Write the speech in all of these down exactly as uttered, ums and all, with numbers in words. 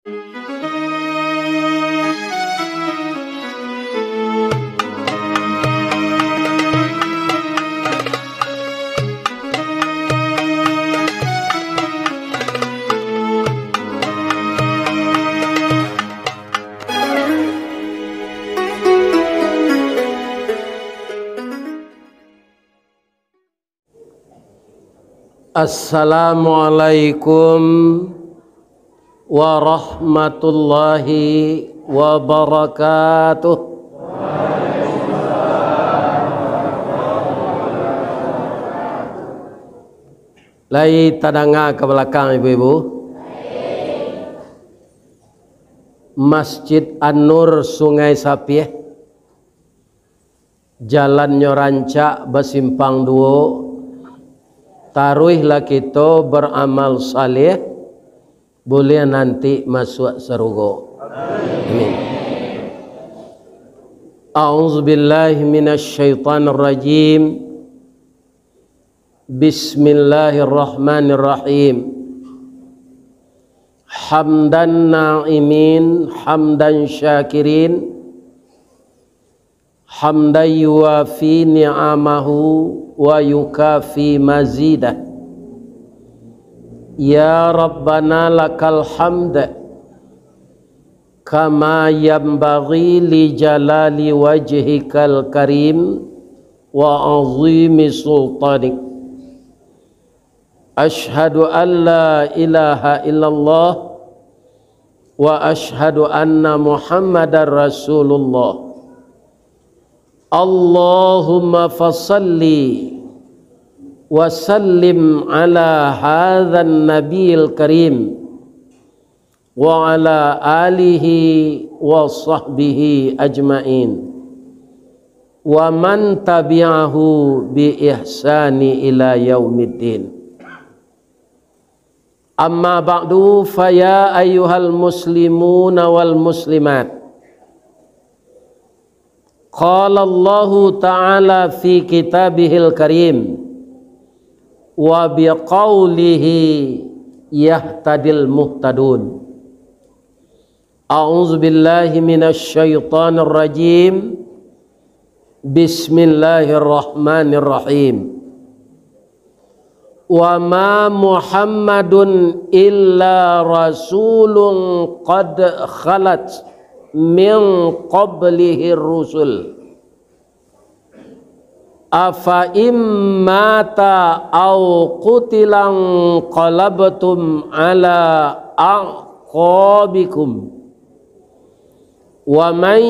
Assalamualaikum warahmatullahi wabarakatuh. Lai tadanga ka balakang, ibu-ibu? Masjid An-Nur Sungai Sapieh. Jalannyo rancak, basimpang duo, taruihlah kito baramal saleh, buliah nanti masuak sarugo. Amin. A'udzubillahi minasyaitonirrajim. Bismillahirrahmanirrahim. Hamdan na'imin, hamdan syakirin, hamdan yuwafi ni'amahu wa yukafi mazidah. Ya Rabbana lakal hamd, kama yanbaghi li jalali wajhikal karim wa azimi sultanik. Asyhadu an la ilaha illallah wa asyhadu anna Muhammadar Rasulullah. Allahumma fasalli wa sallim ala hadzan nabiyil karim wa ala alihi wa sahbihi ajmain, wa man tabi'ahu bi ihsani ila yaumiddin. Amma ba'du, fa ya ayyuhal muslimuna wal muslimat. Qala Allahu ta'ala fi kitabihil karim, wa biqaulihi yahtadil muhtadun. A'udzubillahi minasyaitonirrajim. Bismillahirrahmanirrahim. Wa ma Muhammadun illa rasulun qad khalat min qablihir rusul. Afa in mata au qutila inqalabtum ala aqabikum. Wa man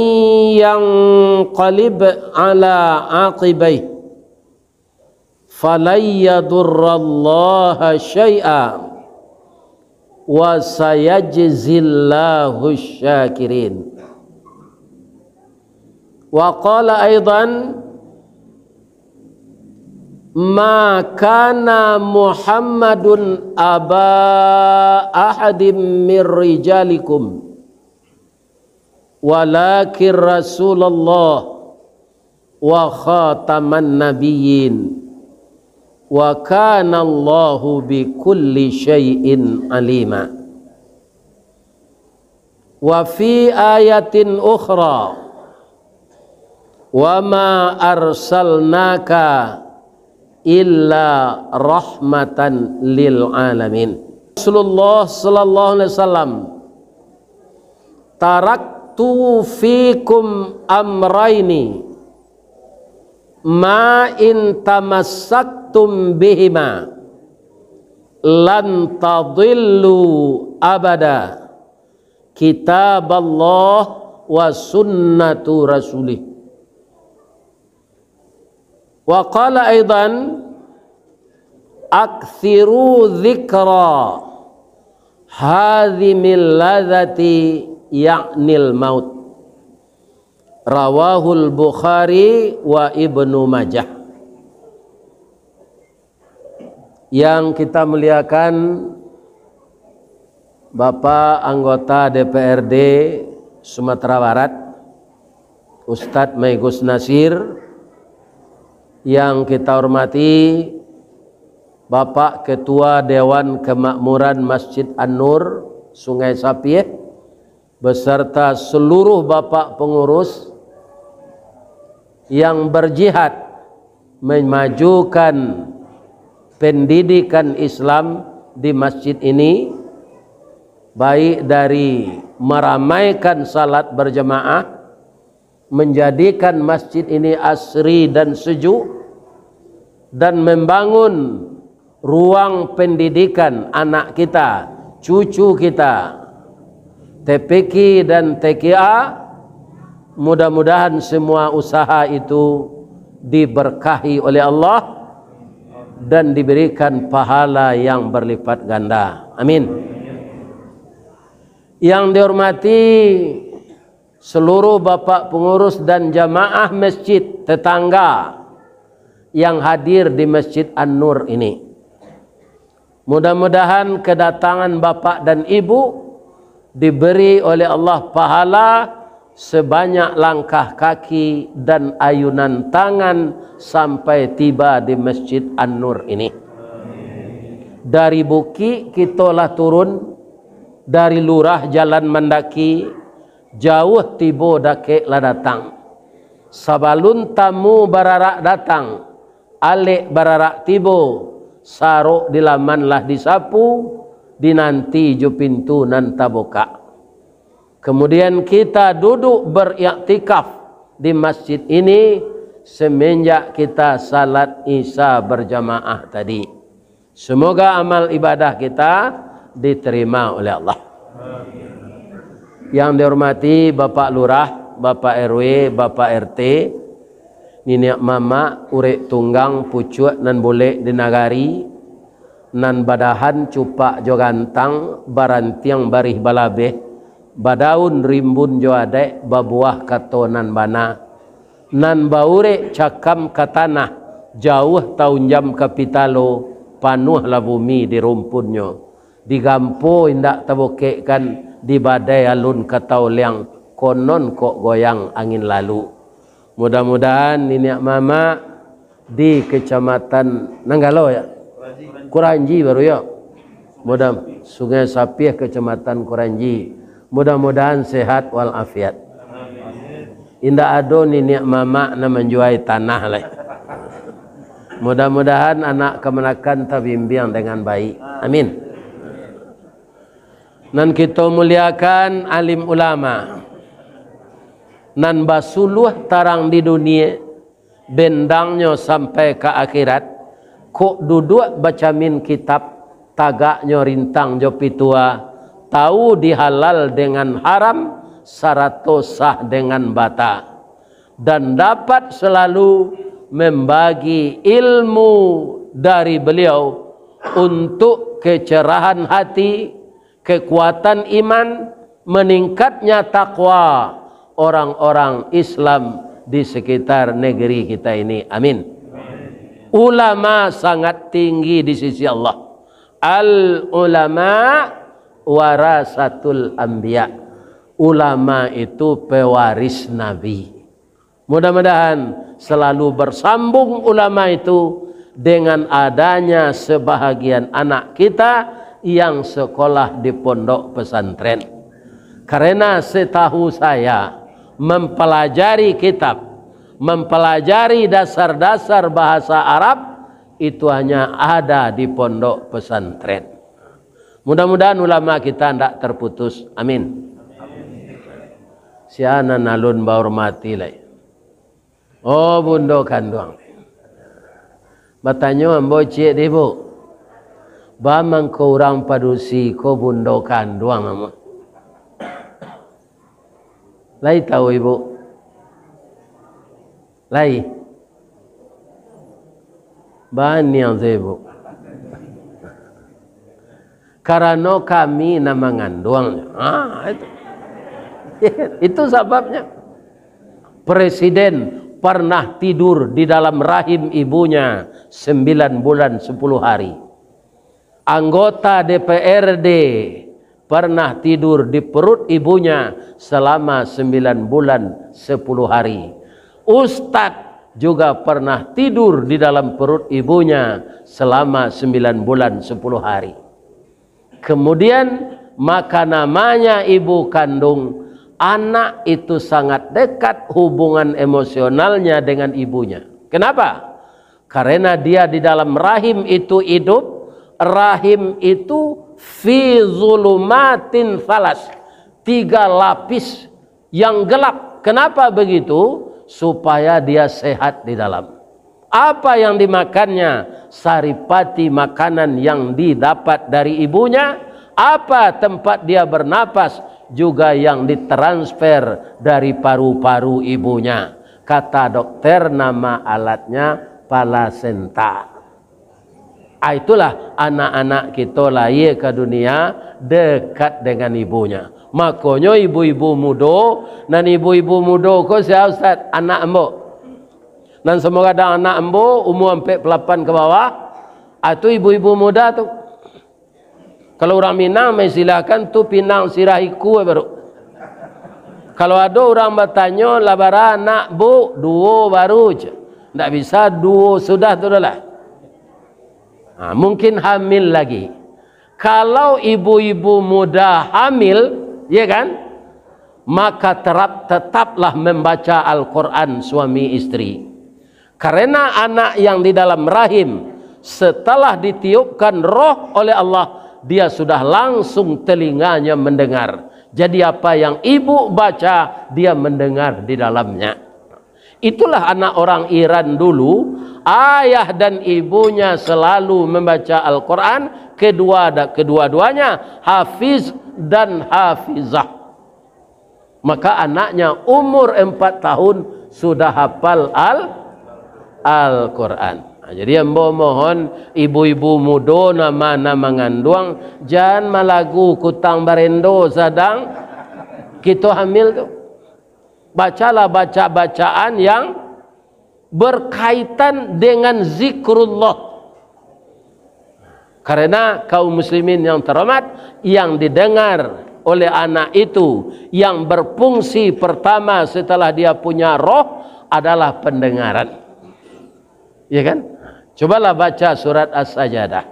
yanqalib ala aqibaih falan yadurrallaha syai'a, wa sayajzillahu syakirin. Wa qala aidan, ma kana Muhammadun aba ahadim mir rijalikum, walakin Rasulullah wa khataman nabiyyin, wa kana Allahu bi kulli syai'in alima. Wa fi ayatin ukhra, wa ma arsalnaka illa rahmatan lil alamin. Rasulullah sallallahu alaihi wasallam, taraktu fikum amraini, ma in tamassaktum bihima lan tadillu abada, kitaballah wa sunnatu rasulih. Wa qala aidan, aktsiru dzikra hadzimil ladzati, ya'nil maut. Rawahul Bukhari wa Ibnu Majah. Yang kita muliakan, Bapak Anggota D P R D Sumatera Barat, Ustadz Maigus Nasir, yang kita hormati Bapak Ketua Dewan Kemakmuran Masjid An-Nur, Sungai Sapieh, beserta seluruh bapak pengurus yang berjihad memajukan pendidikan Islam di masjid ini, baik dari meramaikan salat berjamaah, menjadikan masjid ini asri dan sejuk, dan membangun ruang pendidikan anak kita, cucu kita, T P Q dan T Q A, mudah-mudahan semua usaha itu diberkahi oleh Allah dan diberikan pahala yang berlipat ganda. Amin. Yang dihormati seluruh bapak pengurus dan jamaah masjid tetangga yang hadir di Masjid An-Nur ini. Mudah-mudahan kedatangan bapak dan ibu diberi oleh Allah pahala sebanyak langkah kaki dan ayunan tangan sampai tiba di Masjid An-Nur ini. Dari bukik kito lah turun, dari lurah jalan mandaki, jauah tibo dakek lah datang. Sabalun tamu bararak datang, alek bararak tibo, sarok di laman lah disapu, dinanti jo pintu nan tabukak. Kemudian kita duduk beriktikaf di masjid ini semenjak kita salat Isya berjamaah tadi. Semoga amal ibadah kita diterima oleh Allah. Yang dihormati Bapak Lurah, Bapak R W, Bapak R T, niniak mamak, urek tunggang, pucuak nan bulek di nagari, nan badahan cupak jo gantang, barantiang barih balabeh, badaun rimbun jo adaik, babuah kato nan bana, nan baurek cakam ka tanah, jauah taunjam ka pitalo, panuahlah bumi di rumpunnyo. Digampo indak tabokekkan, dibadai alun ka taoliang, konon kok goyang angin lalu. Mudah-mudahan niniak mamak di Kecamatan Nanggalo, ya? Kuranji baru, ya? Mudah, Sungai Sapih, Kecamatan Kuranji. Mudah-mudahan sehat walafiat. Indak ado niniak mamak nan manjuai tanah lai. Mudah-mudahan anak kamanakan tabimbiang dengan baik. Amin. Nan kito muliakan alim ulama, nan basuluah tarang di dunia, bendangnyo sampai ka akhirat, kok duduak bacamin kitab, tagaknyo rintang jo pitua, tahu di halal dengan haram, sarato sah dengan bata, dan dapat selalu membagi ilmu dari beliau untuk kecerahan hati, kekuatan iman, meningkatnya takwa orang-orang Islam di sekitar negeri kita ini. Amin. Ulama sangat tinggi di sisi Allah. Al ulama warasatul anbiya. Ulama itu pewaris nabi. Mudah-mudahan selalu bersambung ulama itu dengan adanya sebahagian anak kita yang sekolah di pondok pesantren. Karena setahu saya, mempelajari kitab, mempelajari dasar-dasar bahasa Arab, itu hanya ada di pondok pesantren. Mudah-mudahan ulama kita ndak terputus. Amin. Sia nan alun bahormati lai. Oh, bundo kanduang. Batanyo ambo ciek di, Bu. Ba mangko urang padusi ko bundo kanduang ambo. Lai tahu, Ibu? Lai. Baniang sajo, Bu. Karano kami nan manganduang. Ah, itu. Itu sababnya. Presiden pernah tidur di dalam rahim ibunya sembilan bulan sepuluh hari. Anggota D P R D pernah tidur di perut ibunya selama sembilan bulan sepuluh hari. Ustadz juga pernah tidur di dalam perut ibunya selama sembilan bulan sepuluh hari. Kemudian Maka namanya ibu kandung, anak itu sangat dekat hubungan emosionalnya dengan ibunya. Kenapa? Karena dia di dalam rahim itu hidup, rahim itu fi zulumatin thalas, tiga lapis yang gelap. Kenapa begitu? Supaya dia sehat di dalam. Apa yang dimakannya? Saripati makanan yang didapat dari ibunya. Apa tempat dia bernapas? Juga yang ditransfer dari paru-paru ibunya. Kata dokter, nama alatnya plasenta. Ah, itulah anak-anak kito lahia ka dunia dekat dengan ibunya. Makonyo ibu-ibu mudo, nan ibu-ibu mudo ko sia, Ustaz? Anak ambo. Nan samo gadang anak ambo, umua ampek puluah lapan ka bawah, ah, tu ibu-ibu muda tu. Kalau urang Minang, mah istilahkan tu pinang sirah ikua baru. Kalau ado urang batanyo, "Lah bara anak, Bu?" "Duo baru," cek. Ndak bisa duo sudah tu doh lah. Ha, mungkin hamil lagi. Kalau ibu-ibu muda hamil, ya kan, maka terap-, tetaplah membaca Al-Quran suami istri. Karena anak yang di dalam rahim, setelah ditiupkan roh oleh Allah, dia sudah langsung telinganya mendengar. Jadi apa yang ibu baca, dia mendengar di dalamnya. Itulah anak orang Iran dulu, ayah dan ibunya selalu membaca Al-Quran, kedua, kedua-duanya hafiz dan hafizah. Maka anaknya umur empat tahun sudah hafal Al-, Al-Quran. Nah, jadi ambo mohon ibu-ibu mudo nan ma-, nan manganduang, jan malagu kutang barendo sadang kito hamil tu. Bacalah baca-bacaan yang berkaitan dengan zikrullah. Karena kaum muslimin yang terhormat, yang didengar oleh anak itu, yang berfungsi pertama setelah dia punya roh adalah pendengaran. Ya kan? Cobalah baca surat As-Sajadah.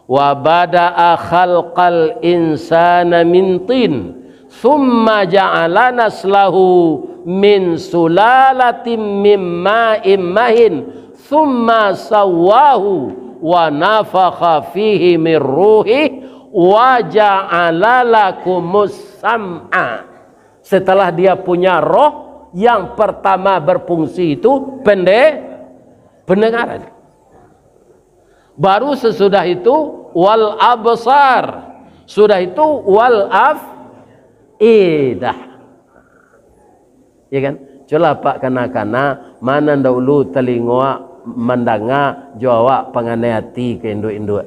"Wa bada'a khalqal insana min tin, tsumma ja'ala naslahu min sulalatin mim ma'im mahin, tsumma sawwahu wa nafakha fihi min ruhih wa ja'ala lakumus sam'a." Setelah dia punya roh, yang pertama berfungsi itu pende-, pendengaran. Baru sesudah itu, wal absar. Sudah itu, wal af'idah. Ya kan? Cubolah Apak kana-kana, ma nan dahulu talingo mandanga, jo awak panganai ati ka induak-induak.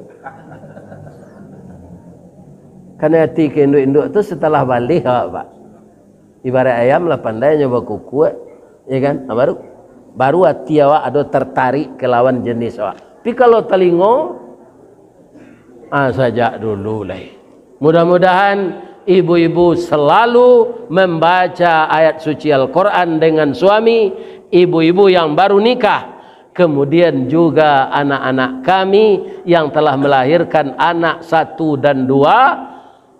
Kanai ati ka induak-induak tu setelah baleh awak, Pak. Ibarat ayam lah pandai nyo bakukuak, ya kan? Ah, baru, baru ati awak ado tertarik kalawan jenis awak. Tapi kalau talingo, ah, sajak dulu lai. Mudah-mudahan ibu-ibu selalu membaca ayat suci Al-Quran dengan suami, ibu-ibu yang baru nikah, kemudian juga anak-anak kami yang telah melahirkan anak satu dan dua,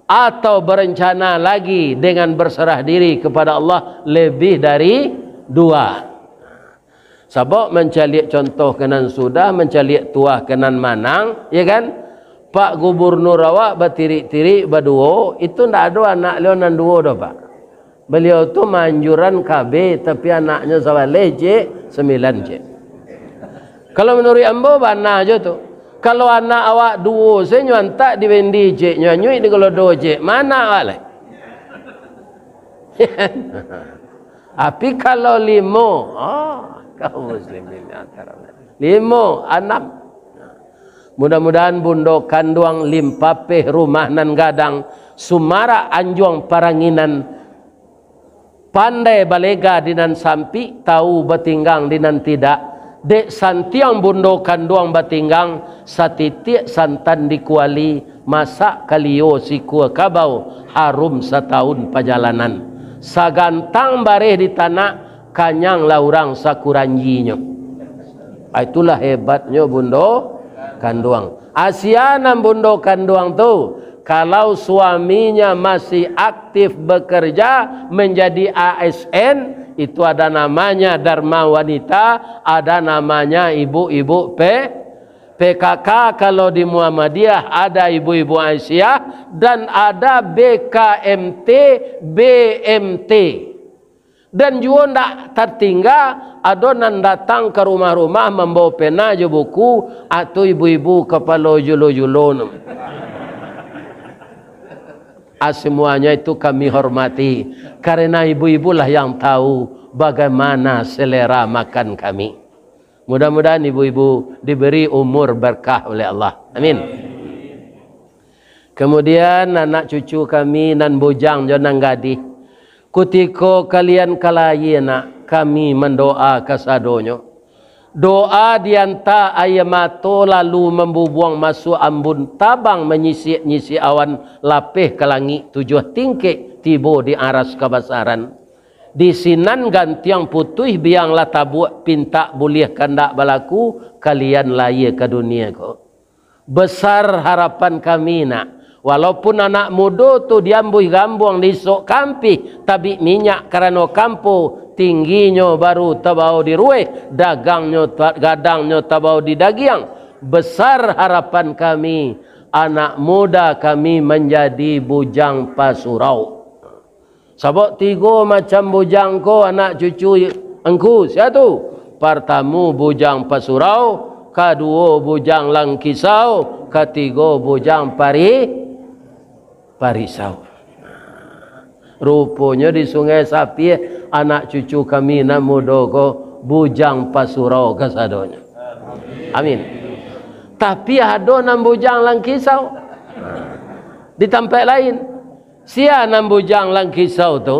atau berencana lagi dengan berserah diri kepada Allah lebih dari dua. Sabab mancaliak contoh ka nan sudah, mancaliak tuah ka nan manang, ya kan? Pak Gubernur awak batirik-tirik baduo, itu ndak ado anak liau nan duo doh, Pak. Baliau tu maanjuran K B, tapi anaknyo sabaleh, cek, sambilan, cek. Kalau manuruik ambo, bana jo tu. Kalau anak awak duo se nyo antak di bendi, cek, nyo anyuik di galodo, cek, ma anak awak lai? Tapi kalau limo, oh, kaum muslimin yang terhormat. Limo, anam. Mudah-mudahan bundo kanduang limpapeh rumah nan gadang, sumarak anjuang paranginan, pandai balega di nan sampik, tahu batinggang di nan tidak. Dek santiang bundo kanduang batinggang, satitiak santan di kuali, masak kalio sikua kabau, harum satahun pajalanan. Sagantang bareh di tanak, kanyanglah urang sakuranjinyo. Ah, itulah hebatnyo bundo kanduang. Asia nan bundo kanduang tu, Kalau suaminya masih aktif bekerja menjadi A S N, itu ada namanya Dharma Wanita, ada namanya ibu-ibu P-, P K K. Kalau di Muhammadiyah ada ibu-ibu Aisyah dan ada B K M T, B M T. Dan juo ndak tatingga, ado nan datang ka rumah-rumah mambawa pena jo buku, atau ibu-ibu kapalo julo-julo no. Ah, semuanya itu kami hormati, karena ibu-ibulah yang tahu bagaimana selera makan kami. Mudah-mudahan ibu-ibu diberi umur berkah oleh Allah. Amin. Kemudian, anak cucu kami nan bujang jo nan gadih, kutiko kalian ka lahia nak, kami mandoa kasadonyo. Doa dianta aia mato lalu mambubuang masuak ambun, tabang manyisik-nyisik awan, lapeh ka langik tujuah tingkek, tibo di aras kabasaran. Di sinan gantiang putuih biang lah tabuak, pintak buliah kandak balaku, kalian lahia ka dunia ko. Besar harapan kami nak, walaupun anak mudo tu diambuih gambuang, diisok kampih, tabik minyak karano kampo, tingginyo baru tabao di rueh, dagangnyo ta-, gadangnyo tabao di dagiang. Besar harapan kami, anak muda kami manjadi bujang pasurau. Sabab tigo macam bujang ko anak cucu angku, sia tu? Partamu bujang pasurau, kaduo bujang langkisau, katigo bujang pari-, parisau. Ruponyo di Sungai Sapie, anak cucu kami nan mudo ko bujang pasurau kasadonyo. Amin. Tapi ado nan bujang langkisau. Di tampek lain. Sia nan bujang langkisau tu,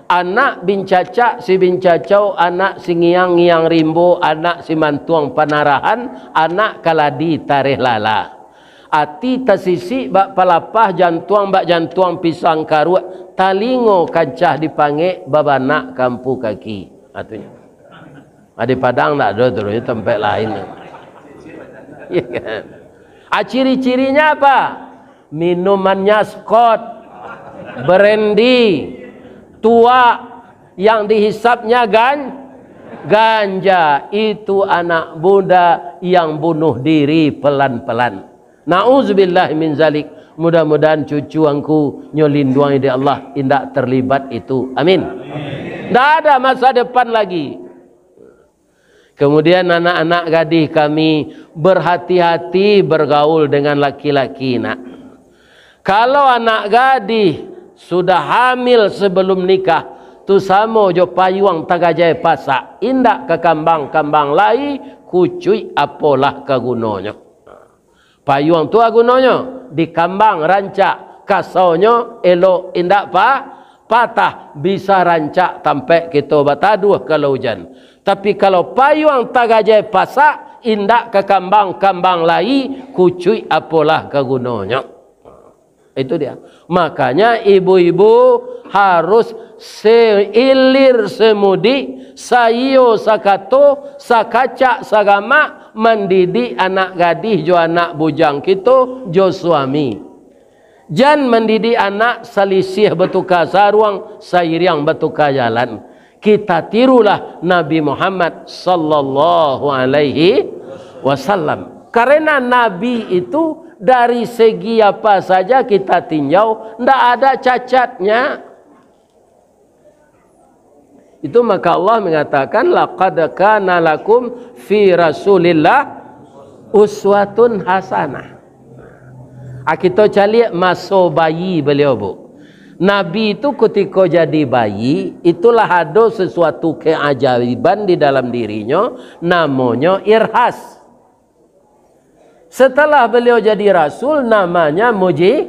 anak bincacak si bincacau, anak si ngiang-ngiang rimbo, anak si mantuang panarahan, anak kaladi tareh lala. Ati tasisik bak palapah, jantuang bak jantuang pisang karuak, talingo kancah dipangek, babanak kampu kaki. Atunyo. Ah, di Padang ndak ado tu, di tampek lain. Iya kan? Ah, ciri-cirinya apa? Minumannya Scott, brandy, tuak, yang dihisapnya gan-, ganja. Itu anak muda yang bunuh diri pelan-pelan. Na'udzubillah min zalik. Mudah-mudahan cucu angku nyo linduangi dek Allah, indak terlibat itu. Amin. Ndak ada masa depan lagi. Kemudian anak-anak gadih kami, berhati-hati bergaul dengan laki-laki nak. Kalau anak gadih sudah hamil sebelum nikah, tu samo jo payuang tagajai pasak, indak ka kambang-kambang lai, kucuik apolah ka gunonyo. Payuang tu a gunonyo, dikambang rancak, kasaunyo elok, indak pa-, patah, bisa rancak tampek kito bataduah kalau ujan. Tapi kalau payuang tagajai pasak, indak ka kambang-kambang lai, kucuik apolah ka gunonyo. Itu dia. Makanya ibu-ibu harus seilir semudik, saiyo sakato, sakacak sagamak, mandidik anak gadih jo anak bujang kito jo suami. Jan mandidik anak salisih batuka saruang, sairiang batuka jalan. Kita tirulah Nabi Muhammad sallallahu alaihi wasallam. Karena Nabi itu dari segi apa saja kita tinjau, ndak ada cacatnya. Itu maka Allah mengatakan, "Laqad kana lakum fi Rasulillah uswatun hasanah." Ah, kito caliak maso bayi beliau, Bu. Nabi itu kutiko jadi bayi, itulah ado sesuatu keajaiban di dalam dirinyo, namonyo irhas. Setelah beliau jadi rasul, namanya muji-,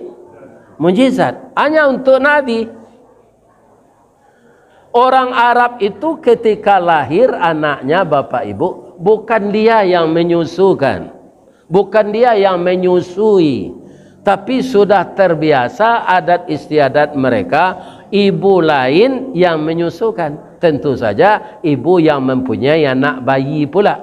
mujizat. Hanya untuk Nabi. Orang Arab itu ketika lahir anaknya, Bapak Ibu, bukan dia yang menyusukan, bukan dia yang menyusui, tapi sudah terbiasa adat istiadat mereka, ibu lain yang menyusukan. Tentu saja, ibu yang mempunyai anak bayi pula.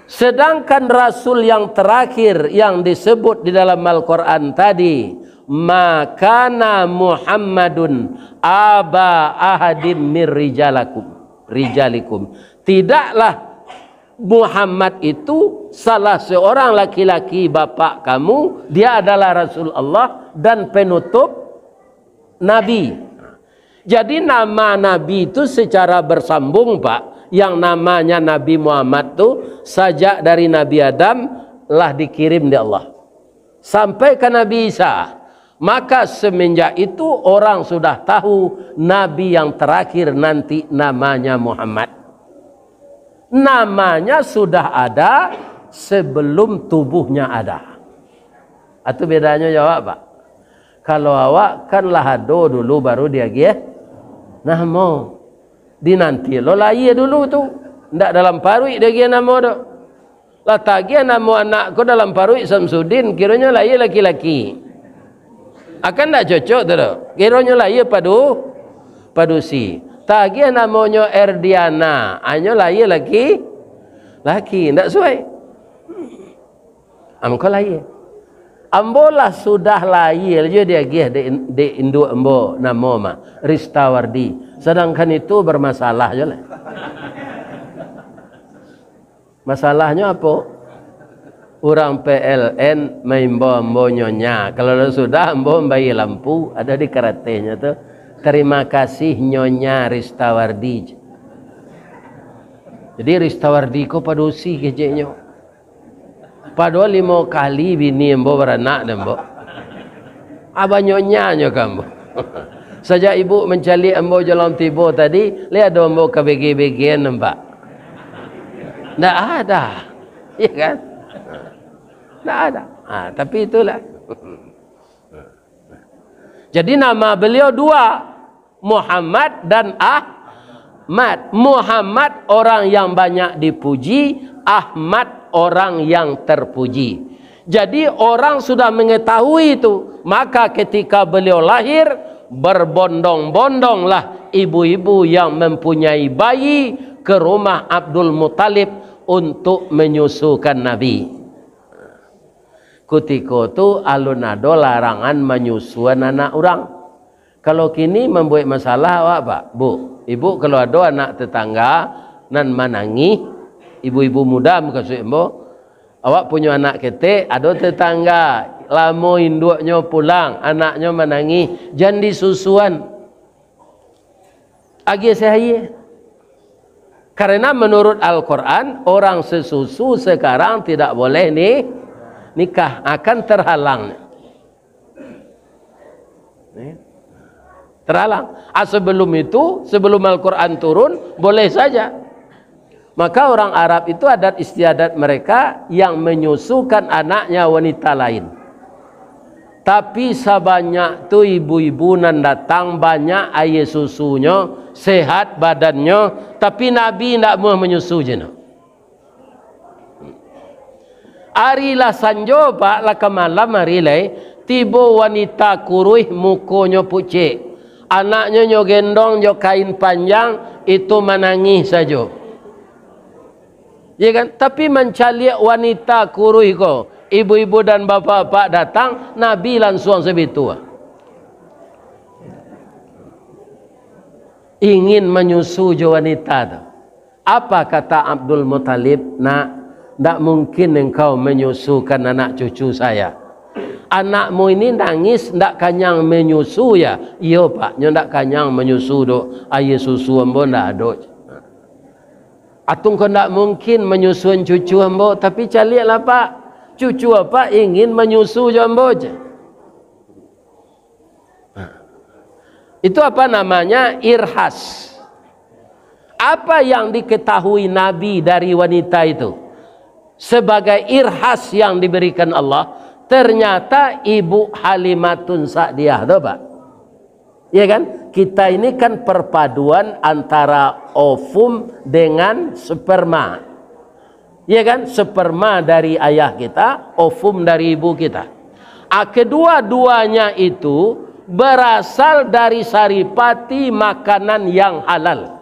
Sedangkan rasul yang terakhir yang disebut di dalam Al-Quran tadi, "Ma kana Muhammadun aba ahadim mir rijalakum, rijalikum." Tidaklah Muhammad itu salah seorang laki-laki bapak kamu, dia adalah Rasul Allah dan penutup nabi. Jadi, nama Nabi itu secara bersambung, Pak. Yang namanya Nabi Muhammad tu, sajak dari Nabi Adam lah dikirim di Allah sampai ka Nabi Isa. Maka, semenjak itu, orang sudah tahu Nabi yang terakhir nanti namanya Muhammad. Namanya sudah ada sebelum tubuhnya ada. Itu bedanyo jo awak, Pak. Kalau awak kan lah ado dulu, baru diagiah namo. Dinanti lo lahia dulu tu. Ndak dalam paruik diagiah namo doh. Lah tagiah namo anak ko dalam paruik Samsudin, kironyo lahia laki-laki. Akan ndak cocok tu doh. Kironyo lahia padu-, padusi. Tagiah namonyo Erdiana, anyo lahia laki-laki. Ndak suai. Ambo lahia. Ambo lah sudah lahia jo diagiah dek, dek induak ambo namo mah, Ristawardi. Sedangkan itu bermasalah jo lah. Masalahnyo apo? Urang P L N maimbau ambo Nyonya. Kalau lah sudah, ambo mambayia lampu, ado di karatehnyo tu. "Terima kasih Nyonya Ristawardi." Jadi Ristawardi ko padusi keceknyo. Padahal limo kali bini ambo baranak dek ambo. Abah Nyonya nyo ka ambo. Sajak ibu mancaliak ambo jalan tibo tadi, lai ado ambo ka bege-begean nampak? Ndak ada. Iya kan? Ndak ada. Ha, tapi itulah. Jadi nama beliau dua, Muhammad dan Ahmad. Muhammad orang yang banyak dipuji, Ahmad orang yang terpuji. Jadi orang sudah mengetahui itu, maka ketika beliau lahir, berbondong-bondonglah ibu-ibu yang mempunyai bayi ke rumah Abdul Muttalib untuk menyusukan Nabi. Kutiko tu alun ado larangan manyusuan anak urang. Kalau kini mambuek masalah awak, Pak, Bu, Ibu, kalau ado anak tetangga nan manangih, ibu-ibu muda mukasuik ambo, awak punyo anak ketek, ado tetangga, lamo induaknyo pulang, anaknyo manangih, jan disusuan. Agiah se aia. Karena menurut Al-Quran, orang sesusu sekarang tidak boleh ni, nikah, akan terhalang. Ni. Terhalang. Ah, sebelum itu, sebelum Al-Quran turun, boleh saja. Maka orang Arab itu adat istiadat mereka yang menyusukan anaknya wanita lain. Tapi sabanyak tu ibu-ibu nan datang, banyak aia susunyo, sehat badannyo, tapi Nabi indak muah manyusu je no. Ari lah sanjo, Pak, lah ka malam ari lai, tibo wanita kuruih, mukonyo pucek. Anaknyo nyo gendong jo kain panjang, itu manangih sajo. Ya kan? Tapi mancaliak wanita kuruih ko, ibu-ibu dan bapak-bapak datang, Nabi lansuang sabitu. Ingin manyusu jo wanita tu. Apa kata Abdul Muttalib? "Nak, ndak mungkin engkau menyusukan anak cucu saya. Anakmu ini nangis, ndak kanyang menyusu ya?" "Iyo, Pak, nyo ndak kanyang menyusu doh, aia susu ambo ndak ado." "Atun ko ndak mungkin manyusuan cucu ambo, tapi caliaklah, Pak, cucu Apak ingin manyusu jo ambo," je. Nah, itu apa namanya? Irhas. Apa yang diketahui Nabi dari wanita itu? Sebagai irhas yang diberikan Allah, ternyata Ibu Halimatun Sa'diyah tu, Pak. Ya kan? Kita ini kan perpaduan antara ovum dengan sperma. Ya kan? Sperma dari ayah kita, ovum dari ibu kita. Ah, kedua-duanya itu berasal dari saripati makanan yang halal.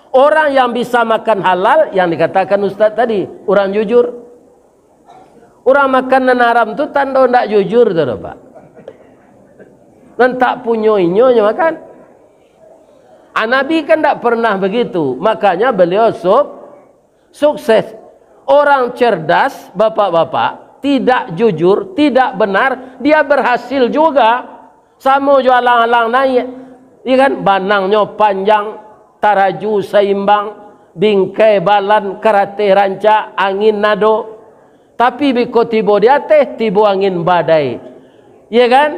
Orang yang bisa makan halal, yang dikatakan Ustaz tadi, orang jujur. Urang makan nan haram tu tando ndak jujur tu, Pak. Nan tak punyo inyo nyo makan. Ah, Nabi kan ndak pernah begitu, makanya beliau suk-, sukses. Orang cerdas, bapak-bapak, tidak jujur, tidak benar, dia berhasil juga. Samo jo alang-alang naiak, iya kan? Banangnyo panjang, taraju saimbang, bingkai balan, karateh rancak, angin nado. Tapi biko tibo di ateh, tibo angin badai. Iya kan?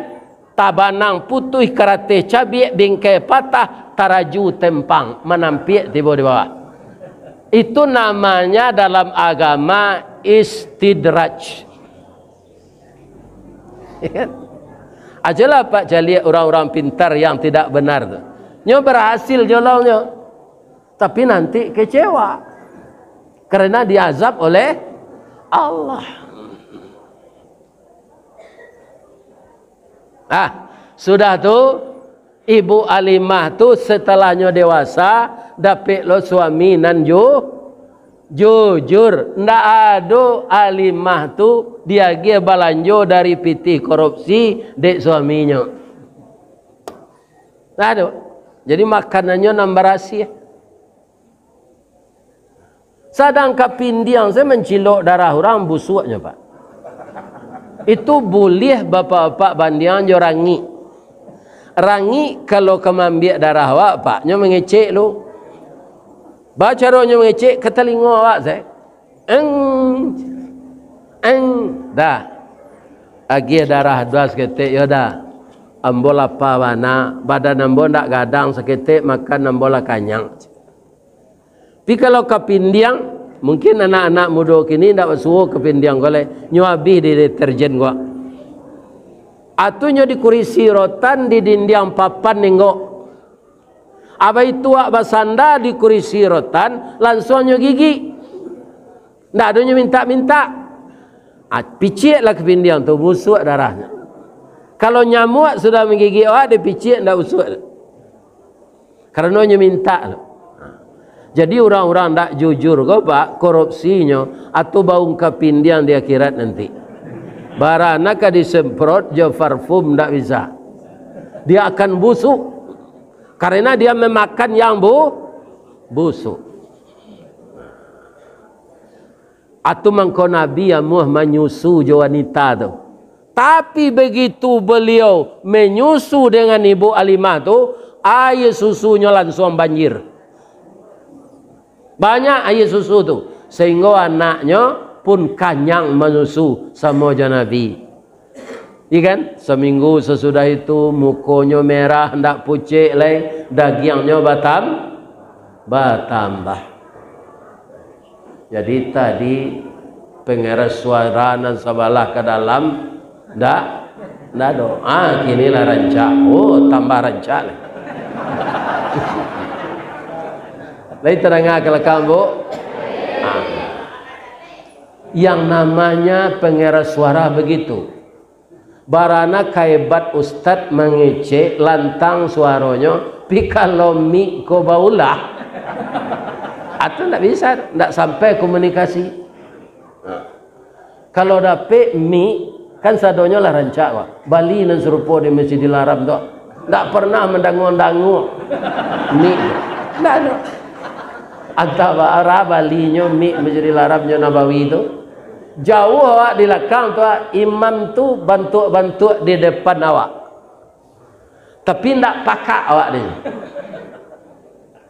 Tabanang putuih, karateh cabiak, bingkai patah, taraju tempang, manampiak tibo di bawah. Itu namanya dalam agama istidraj. Ajalah Pak caliak urang-urang pintar yang tidak benar tu. Nyo berhasil jolongnyo, tapi nanti kecewa karena diazab oleh Allah. Ah, sudah tu, Ibu Alimah tu setelahnyo dewasa, dapek lo suami nan ju-, jujur. Ndak ado Alimah tu diagiah balanjo dari pitih korupsi dek suaminyo. Ndak ado. Jadi makanannyo nan barasiah. Sadang kapindiang sajo mancilok darah urang, busuaknyo, Pak. Itu buliah bapak-bapak bandiang jo rangik. Rangik kalau ka maambiak darah awak, Pak, nyo mangecek lu. Baa caronyo mangecek? Ka talingo awak sajo. Eng, eng, dah. Agiah darah dua saketek, yo dah. Ambo lapa bana, badan ambo ndak gadang saketek, makan ambo lah kanyang. Tapi kalau kapindiang, mungkin anak-anak mudo kini ndak basuo kapindiang ko lai, nyo abih di deterjen ko. Atau nyo dikurisi rotan, di dindiang papan ninggok. Abah itu awak basanda di kurisi rotan, lansuang nyo gigik. Ndak ado nyo mintak-mintak. Ah, piciaklah kapindiang tu, busuak darahnyo. Kalau nyamuak sudah manggigik awak, dipiciak ndak busuak. Karano nyo mintak tu. Jadi urang-urang ndak jujur ko, Pak, korupsinyo, atau baung kapindiang di akhirat nanti. Barana ka disemprot jo parfum ndak bisa. Dia akan busuk. Karena dia memakan yang bu-, busuk. Atau mangko Nabi amuah manyusu jo wanita tu. Tapi begitu beliau menyusu dengan Ibu Alimah tu, aia susunyo lansuang banjir. Banyak aia susu tu, sehingga anaknyo pun kanyang manyusu samo jo Nabi. Iya kan? Saminggu sasudah itu, mukonyo merah, ndak pucek lai, dagiangnyo batam-, batambah. Jadi tadi pengeras suara nan sabalah ka dalam, ndak, ndak ado. Ah, kini lah rancak. Oh, tambah rancak lai. Lai tadanga ka lakang, Bu? Ah. Yang namanya pengeras suara begitu. Barana kahebat ustad mangecek lantang suaronyo, pi kalau mik ko baulah, atau ndak bisa, ndak sampai komunikasi. Nah, kalau dapek mik, kan sadonyo lah rancak, Pak. Bali nan sarupo di Masjidil Haram tu. Ndak pernah mandangua-dangua mik. Ndak ado. Antah bara balinyo mik Masjidil Haram jo Nabawi tu. Jauah awak di lakang tu, imam tu bantuak-bantuak di depan awak. Tapi ndak pakak awak ni.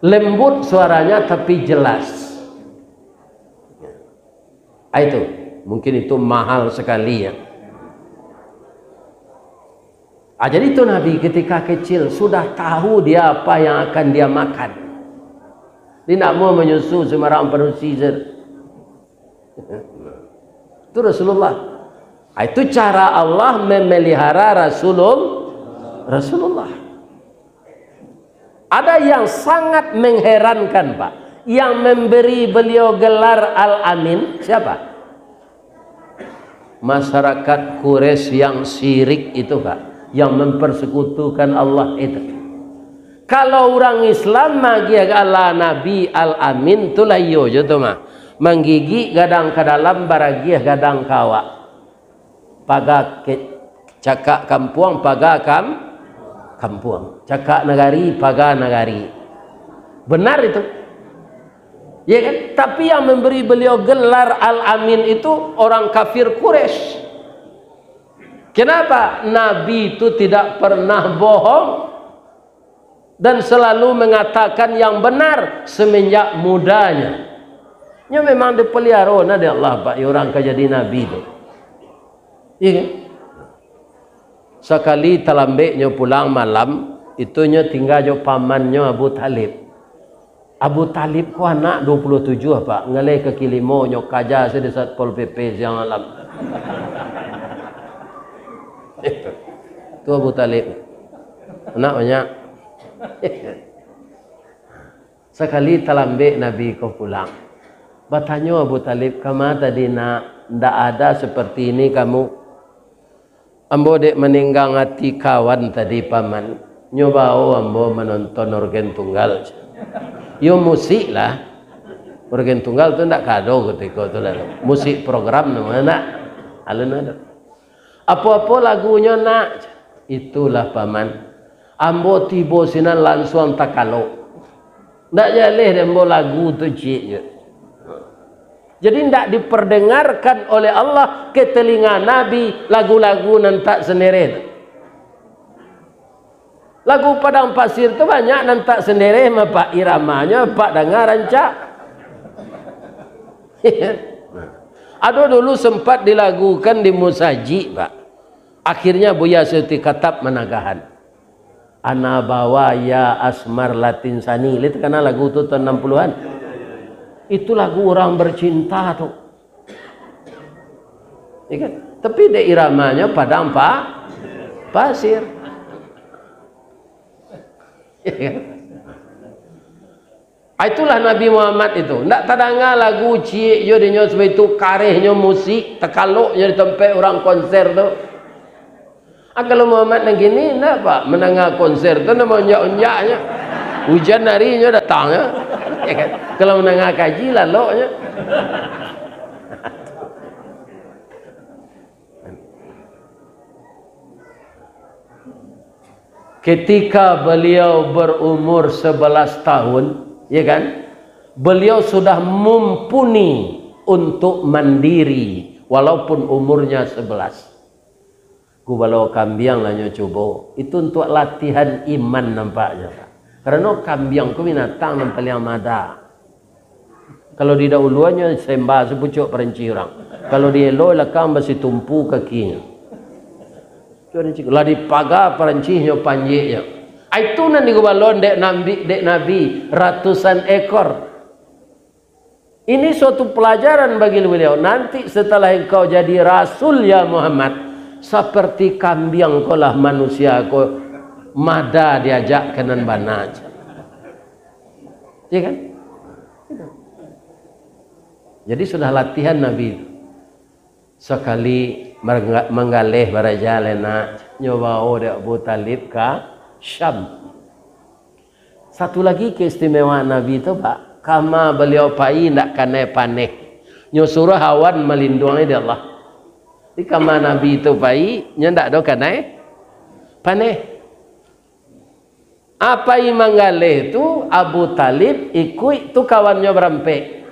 Lembut suaranya tapi jelas. Ah, itu. Mungkin itu mahal sekali ya. Ah, jadi itu Nabi ketika kecil sudah tahu dia apa yang akan dia makan. Dia ndak mau manyusu sembarang padusi saja. Itu Rasulullah. Ah, itu cara Allah memelihara Rasulul-, Rasulullah. Ada yang sangat mengherankan, Pak. Yang memberi beliau gelar Al-Amin, siapa? Masyarakat Quraisy yang syirik itu, Pak. Yang mempersekutukan Allah itu. Kalau urang Islam magiah gala Nabi Al-Amin, tu lah iyo jo tu mah. Manggigik gadang ka dalam, baragiah gadang ka awak. Paga ke, cakak kampuang, paga kam-, kampuang. Cakak nagari, paga nagari. Benar itu. Ya kan? Tapi yang memberi beliau gelar Al-Amin itu orang kafir Quraisy. Kenapa? Nabi itu tidak pernah bohong dan selalu mengatakan yang benar semenjak mudanya. Nyo memang dipeliharo nah dek Allah, Pak, urang ka jadi nabi tu. Iya kan? Sakali talambek nyo pulang malam, itu nyo tingga jo pamannyo Abu Thalib. Abu Thalib ko anak dua puluh tujuh, Pak. Ngaleh kaki limo nyo kaja se di Satpol P P siang malam. Tu Abu Thalib. Anak banyak. Sakali talambek Nabi ko pulang. Batanyo Abu Thalib, "Kama tadi nak, ndak ada seperti ini kamu?" "Ambo dek manenggang ati kawan tadi, Paman. Nyo bao ambo manonton orgen tunggal." Yo musik lah. Orgen tunggal tu ndak ka ado kutiko tu lah. Musik program tu, ndak? Alun ado. "Apo-apo lagunyo, Nak?" "Itulah, Paman. Ambo tibo sinan lansuang takalok. Ndak jaleh dek ambo lagu tu, ciek je." Jadi, ndak diperdengarkan oleh Allah ke telinga Nabi lagu-lagu nan tak sendereh tu. Lagu Padang Pasir tu banyak nan tak sendereh mah, Pak, iramanyo, Pak, danga rancak. Ado dulu sempat dilagukan di musajik, Pak. Akhirnya Buya Siti Katap managahan. Ana bawa Ya Asmar Latin Sani. Lai takana lagu tu tahun enam puluhan? Itu lagu orang bercinta tu. Ya kan? Tapi dek iramanyo Padang pa-, Pasir. Ya kan? Ah, itulah Nabi Muhammad itu. Ndak tadanga lagu ciek jo dinyo, sabab itu karehnyo musik, takaloknyo di tampek urang konser tu. Ah, kalau Muhammad nan kini, ndak, Pak, mandanga konser tu, ndak maunjak-unjaknyo. Ujan hari nyo datangnyo. Ya kan? Kalau mandanga kaji, laloknyo. Ketika beliau berumur sebelas tahun, ya kan, beliau sudah mumpuni untuk mandiri, walaupun umurnya sebelas. Gubalo kambiang lah nyo cubo. Itu untuak latihan iman nampaknyo, Pak. Karano kambiang ko binatang nan paliang madah. Kalau di dauluannyo sembah sapucuak paranci urang. Kalau di elok lakang basitumpu kakinyo. Lah dipaga parancinyo panjeknyo. Ah, itu nan digubalo dek Nabi, dek Nabi ratusan ekor. Ini suatu pelajaran bagi beliau. Nanti setelah engkau jadi rasul, ya Muhammad, seperti kambiang ko lah manusia ko madah diajak ka nan bana. Ya kan? Jadi sudah latihan Nabi. Sakali marangga-, manggaleh baraja lai nak, nyo bao dek Abu Talib ka Syam. Satu lagi keistimewaan Nabi tu, Pak, kama baliau pai ndak kanai paneh. Nyo suruah awan malinduangi dek Allah. Di kama Nabi tu pai, nyo ndak ado kanai paneh. Apai manggaleh tu, Abu Talib ikuik tu kawannyo barampek.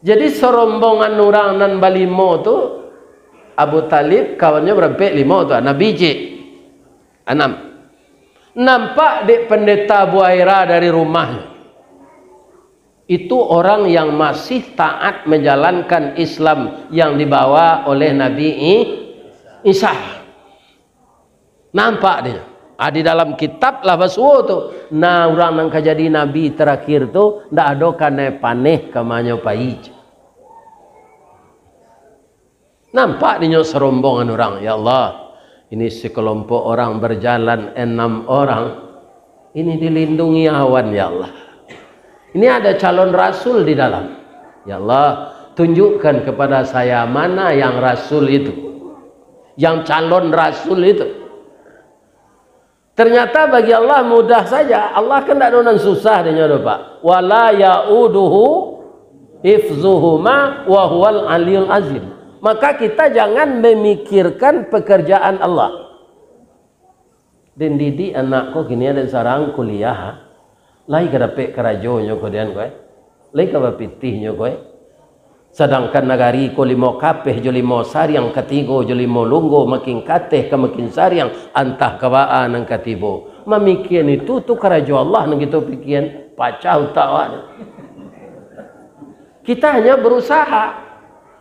Jadi, sarombongan urang nan balimo tu, Abu Talib, kawannyo barampek limo tu, Nabi ciek. Anam. Nampak dek Pendeta Buaira dari rumah. Itu orang yang masih taat menjalankan Islam yang dibawa oleh Nabi I-, Isa. Nampak dek nyo. Ah, di dalam kitab lah basuo tu. Nah, urang nan ka jadi nabi terakhir tu, ndak ado kanai paneh kamanyo pai. Nampak dek nyo sarombongan urang, "Ya Allah, ini sekelompok orang berjalan enam orang. Ini dilindungi awan, ya Allah. Ini ada calon rasul di dalam. Ya Allah, tunjukkan kepada saya mana yang rasul itu, yang calon rasul itu." Ternyata bagi Allah mudah saja. Allah kan ndak ado nan susah dek nyo doh, Pak. "Wala yauduhu hifzuhuma wa huwal aliyul azim." Maka kita jangan memikirkan pekerjaan Allah. Den didik anak ko kini den sarang kuliah, lai ka dapek karajo nyo ko den ko, eh. Lai ka bapitih nyo ko, eh. Sadangkan nagari ko limo kapeh jo limo sariang, katigo jo limo lunggo, makin kateh ka makin sariang, antah ka baa nan ka tibo. Mamikian itu tu karajo Allah nan kito pikian, pacah utak awak tu. Kita hanya berusaha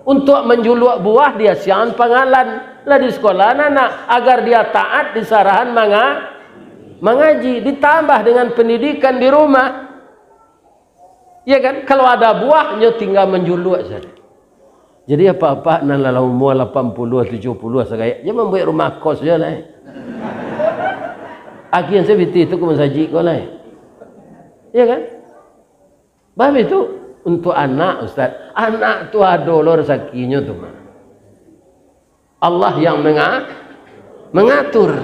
untuk manjuluak buah di asiangan pangalan, lah di sekolah anak, agar dia taat di sarahan manga-, mangaji, ditambah dengan pendidikan di rumah. Ya kan? Kalau ada buah, nyo tinggal manjuluak saja. Jadi apa-apa nan lah umua lapan puluah, tujuh puluah sagaya, jan mambuek rumah kos juo lai. Agiah se pitih tu ka masajik ko lai. Ya kan? Bah itu untuk anak, Ustaz. Anak tu ado lo rezakinyo tu mah. Allah yang menga-, mengatur.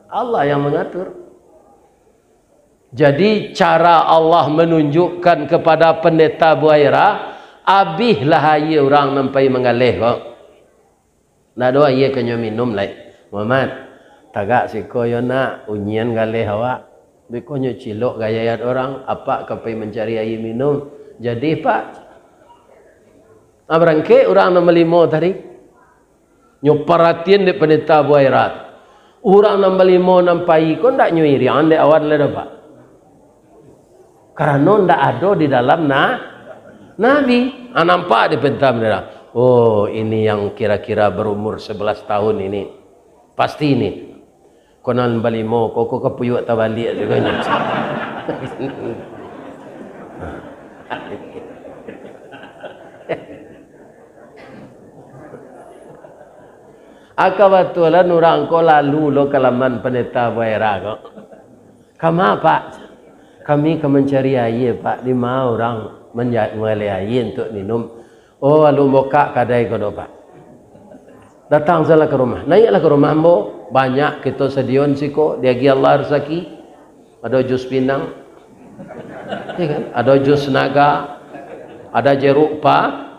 Allah yang mengatur. Jadi, cara Allah menunjukkan kepada Pendeta Buaira, abihlah aia urang nan pai manggaleh ko. Ndak ado aia ka nyo minum lai. Muhammad, tagak siko yo nak, unyian galeh awak. Beko nyo cilok gayayat urang, apak ka pai mancari aia minum. Jadi, Pak. Ah, barangkek urang nan balimo tadi. Nyo paratian dek Pendeta Buaira. Urang nan balimo nan pai ko ndak nyo iriangan dek awan lai doh, Pak. Karano ndak ado di dalam na-, Nabi. Ah, nampak di Pendeta Buaira. Oh, ini yang kira-kira berumur sebelas tahun ini. Pasti ini. Ko nan balimo ko, ko kapuyuak tabaliak jugonyo. Ah, kabatulan urang ko lalu lo ka laman Pendeta Buaira ko. "Kama, Pak?" "Kami ka mancari aia, Pak. Di ma urang manja-, manggaleh aia untuak minum?" "Oh, alun bukak kadai ko doh, Pak." "Datang sajolah ka rumah." Naiaklah ka rumah ambo. Banyak kito sadion siko, diagiah Allah rasaki. Ado jus pinang. Ya kan? Ado jus naga. Ada jeruk pa-,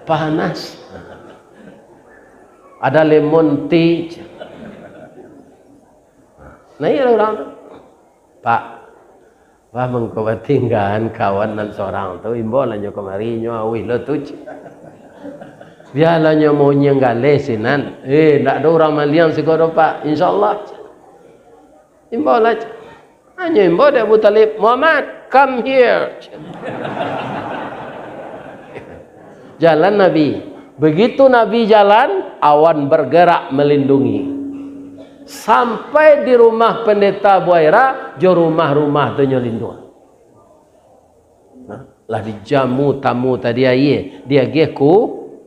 panas. Ada lemon tea. Naiaklah urang tu. "Pak, bah mangko batinggaan kawan nan sorang tu, imbolah nyo kamari, nyo auih lo tu." "Bialah nyo maunyiang galeh sinan. Eh, ndak ado urang maliang siko doh, Pak. Insyaallah." Imbolah. Hanyo imbau dek Abu Talib, "Muhammad, come here." Jalan Nabi. Begitu Nabi jalan, awan bergerak melindungi. Sampai di rumah Pendeta Buaira, jo rumah-rumah tu nyo linduang. Nah, lah dijamu tamu tadi aia, diagiah ku-,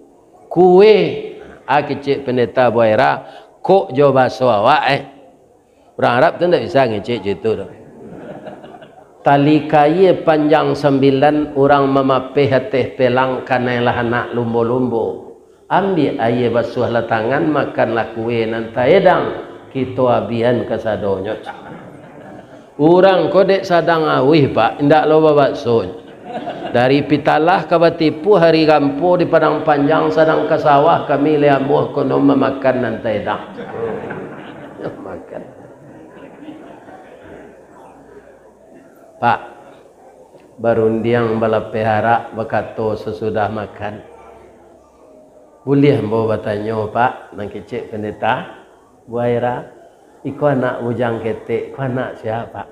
kue. Ah, kecek Pendeta Buaira, kok jo baso awak, eh. Urang Arab tu ndak bisa ngecek cak itu tu. Tali kaia panjang sambilan, urang mamapeh ateh pelang, kanailah anak lumbo-lumbo. Ambiak aia basuahlah tangan, makanlah kue nan taedang, kito abihan kasadonyo. Urang ko dek sadang auih, Pak, indak lo babakso. Dari Pitalah ka Batipu, hari rampo di Padang Panjang, sadang ka sawah kami, lai amuah kono mamakan nan taedang. Makan. Pak, barundiang balapeh arak, bakato sasudah makan. Buliah ambo batanyo, Pak, nan kecek Pendeta Buaira, iko anak bujang ketek, ko anak sia, Pak?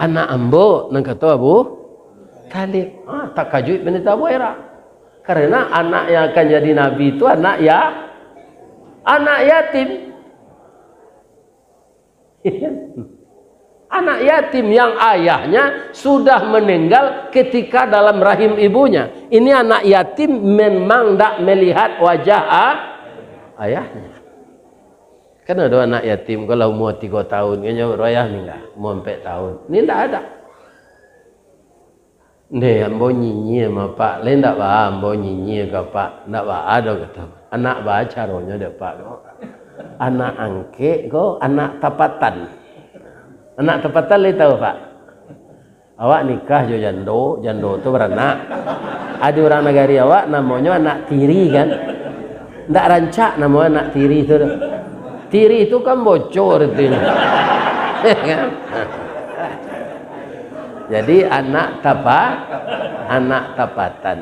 Anak ambo, nan kato Abu Talib. Ah, takajuik Pendeta Buaira. Karena anak yang akan jadi nabi tu anak ya-, anak yatim. Anak yatim yang ayahnya sudah meninggal ketika dalam rahim ibunya. Ini anak yatim memang ndak melihat wajah a-, ayahnya. Kan ado anak yatim, kalau umua tigo tahun, kan nyo baru ayah meninggal, umua ampek tahun. Ini ndak ada. "Ndeh, ambo nyinyia ma, Pak." "Lai ndak baa ambo nyinyia ka Pak." "Ndak baa doh," kato. "Anak baa caronyo dek Pak ko?" Anak angkek ko anak tapatan. Anak tapatan lai tahu, Pak? Awak nikah jo jando, jando tu baranak. Ado urang nagari awak namonyo anak tiri kan? Ndak rancak namo anak tiri tu doh. Tiri tu kan bocor artinyo. Kan? Jadi anak tapa-, anak tapatan.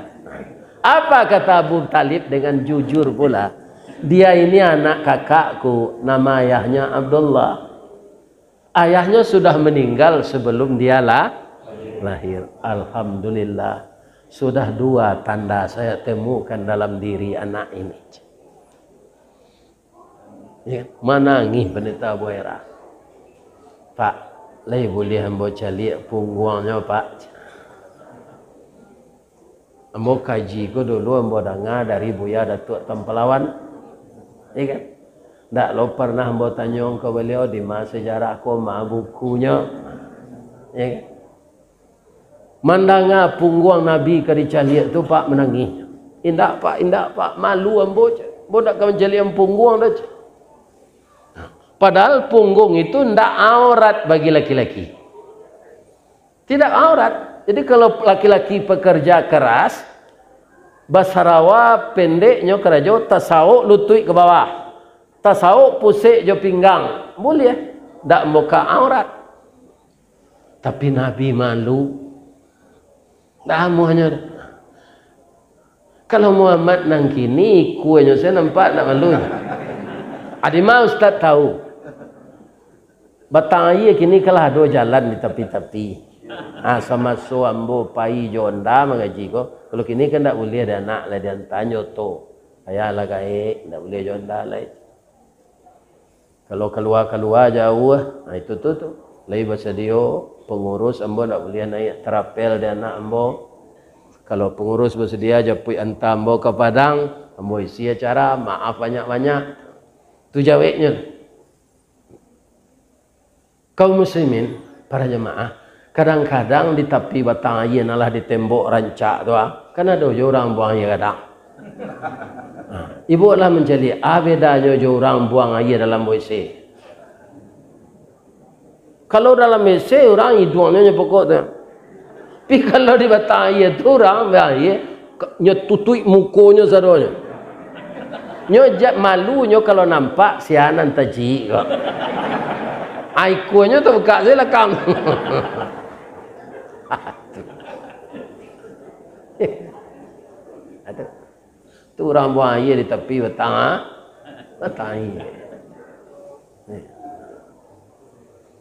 Apa kata Abu Thalib dengan jujur pula? "Dia ini anak kakakku, nama ayahnya Abdullah. Ayahnya sudah meninggal sebelum dia la-, lahir. Alhamdulillah, sudah dua tanda saya temukan dalam diri anak ini." Ya, manangih Pandeta Buaira. "Pak, lai buliah ambo caliak pungguangnyo, Pak?" Ambo kaji ko dulu, ambo danga dari Buya Datuak Tampalawan. Iya kan? Ndak lo pernah ambo tanyo ka baliau, di ma sejarah ko, ma bukunyo. Iya kan? Mandanga pungguang Nabi ka dicaliak tu, Pak, manangih. "Indak, Pak, indak, Pak. Malu ambo, cek. Ambo ndak ka mancaliak pungguang doh, cek." Padahal punggung itu ndak aurat bagi laki-laki. Tidak aurat. Jadi, kalau laki-laki pekerja keras, basarawa pendeknyo karajo, tasauk lutuik ke bawah, tasauk pusek jo pinggang, buliah. Ndak muka aurat. Tapi Nabi malu. Ndak amuahnyo. Kalau Muhammad nan kini, ikuanyo sajo nampak ndak malu. Adi ma Ustaz tahu? Batang aia kini kan lah ado jalan di tapi-tapi. Ha, samaso ambo pai jo onda mangaji ko, kalau kini kan ndak buliah dek anak lah diantanyo tu. Payahlah gaek, ndak buliah jo onda lai. Kalau kalua-kalua jauah, nah itu tu, tu. Lai basadio pangurus, ambo ndak buliah naiak tarapel di anak ambo. Kalau pangurus basadia japuik anta ambo ka Padang, ambo isi acara, maaf banyak-banyak. Tu jaweknyo. Kaum muslimin, para jamaah, kadang-kadang di tapi batang aia nan lah di tembok rancak tu, ah, kan ado jo urang buang aia kadang. Ha, ibu lah mancaliak, ah, bedanyo jo urang buang aia dalam W C. Kalau dalam W C, urang iduangnyo nyo pokok tu. Tapi kalau di batang aia tu, urang buang aia, nyo tutuik mukonyo sadonyo. Nyo jak malu nyo kalau nampak sia nan tajik ko. Ai, ikuanyo tabukak sajo lakang. Atuh. Tu urang buang aia di tapi batang, batang aia.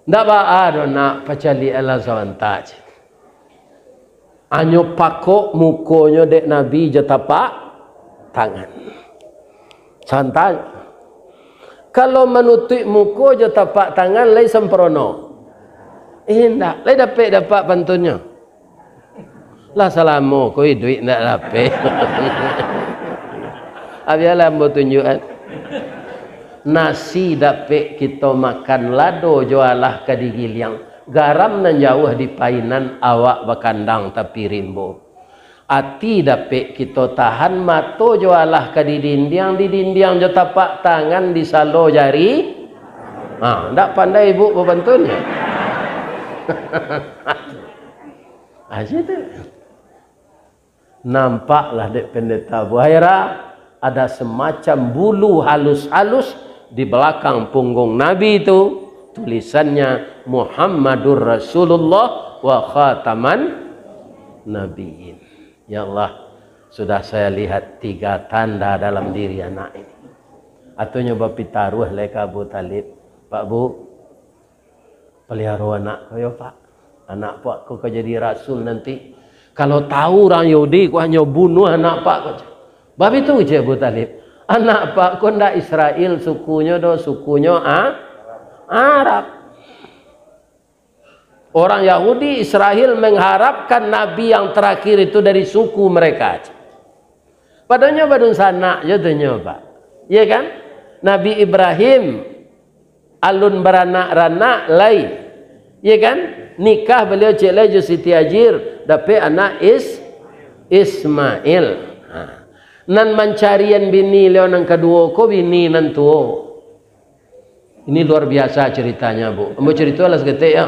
Ndak baa doh nak, pacaliak lah sabanta cik. Anyo pakok mukonyo dek Nabi jo tapak tangan. Sabanta. Kalau manutuik muko jo tapak tangan lai samprono. Indak, lai dapek-dapek pantunnyo. Lah salamo ko iduik ndak dapek. Abialah ambo tunjuakan. Nasi dapek kito makan lado jo alah ka digiliang, garam nan jauah di painan awak bakandang tapi rimbo. Ati dapek kito tahan, mato jo alah ka didindiang, didindiang jo tapak tangan, disalo jari. Ha, ndak pandai ibu bapantunnyo. Aja tu. Nampaklah dek Pendeta Buhaira, ada semacam bulu halus-halus di belakang punggung Nabi tu, tulisannya Muhammadur Rasulullah wa khataman nabiyyin. Ya Allah, sudah saya lihat tiga tanda dalam diri anak ini. Atunyo bapitaruah lai ka Abu Talib, "Pak Bu, paliharo anak ko yo, Pak. Anak Pak ko ka jadi rasul nanti. Kalau tahu urang Yahudi ko, hanyo bunuah anak Pak ko." Babitu cek Abu Talib, "Anak Pak ko ndak Israel sukunyo doh, sukunyo A-, Arab." Orang Yahudi, Israel mengharapkan nabi yang terakhir itu dari suku mereka. Padahal nyo badunsanak jo tu nyo, Pak. Iya kan? Nabi Ibrahim alun baranak-ranak lai. Iya kan? Nikah baliau cek lai jo Siti Hajir, dapek anak Is-, Ismail. Ha. Nan mancarian bini liau nan kaduo ko bini nan tuo. Ini luar biasa ceritanya, Bu. Ambo cerita lah saketek, ya.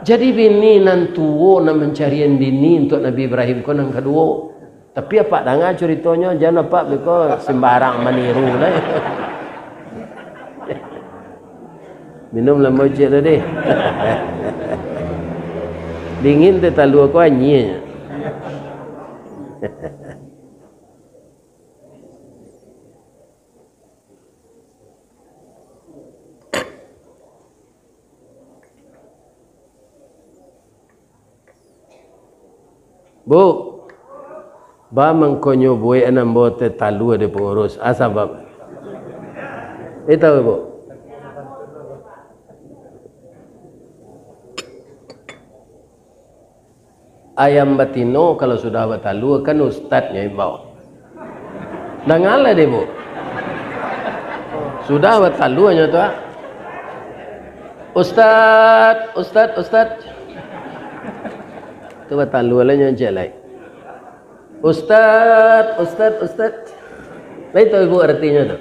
Jadi, bini nan tuo nan mancarian bini untuak Nabi Ibrahim ko nan kaduo. Tapi apak danga curitonyo, jan apak beko sembarang maniru lah. Minum lah, Ambo ciek tu deh. Dingin tu talua ko, anyia. Bu, ba mangkonyo buek nan ambo tatalua di pangurus? A sabab? Ih, tahu, Bu? Ayam batino kalau sudah batalua, kan ustadnyo imbau. Dangalah deh, Bu. Sudah batalua nyo tu, ah. "Ustad, ustad, ustad." Tu batalua lah nyo ciek lai. "Ustad, ustad, ustad." Lai tahu Ibu artinyo tu?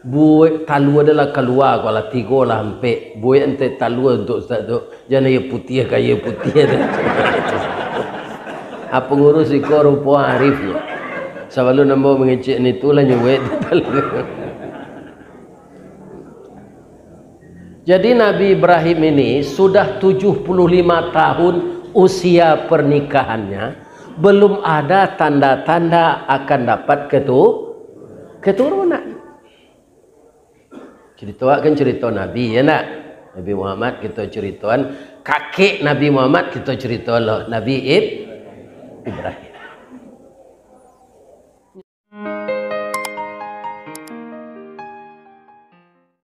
Buek talua adalah kalua ko lah, tigo lah ampek. Buek ente talua untuk ustad tu. Jan aia putiah ka aia putiah tu. Apo ngurus iko rupo arif tu. Sabalun ambo mangecek ni tu lah nyuek talua. Jadi Nabi Ibrahim ini sudah tujuh puluh lima tahun usia pernikahannya, belum ada tanda-tanda akan dapat ketu-, keturunan. Cerito kan cerito Nabi, ya ndak? Nabi Muhammad kito ceritoan, kakek Nabi Muhammad kito cerito lo, Nabi Ib-, Ibrahim.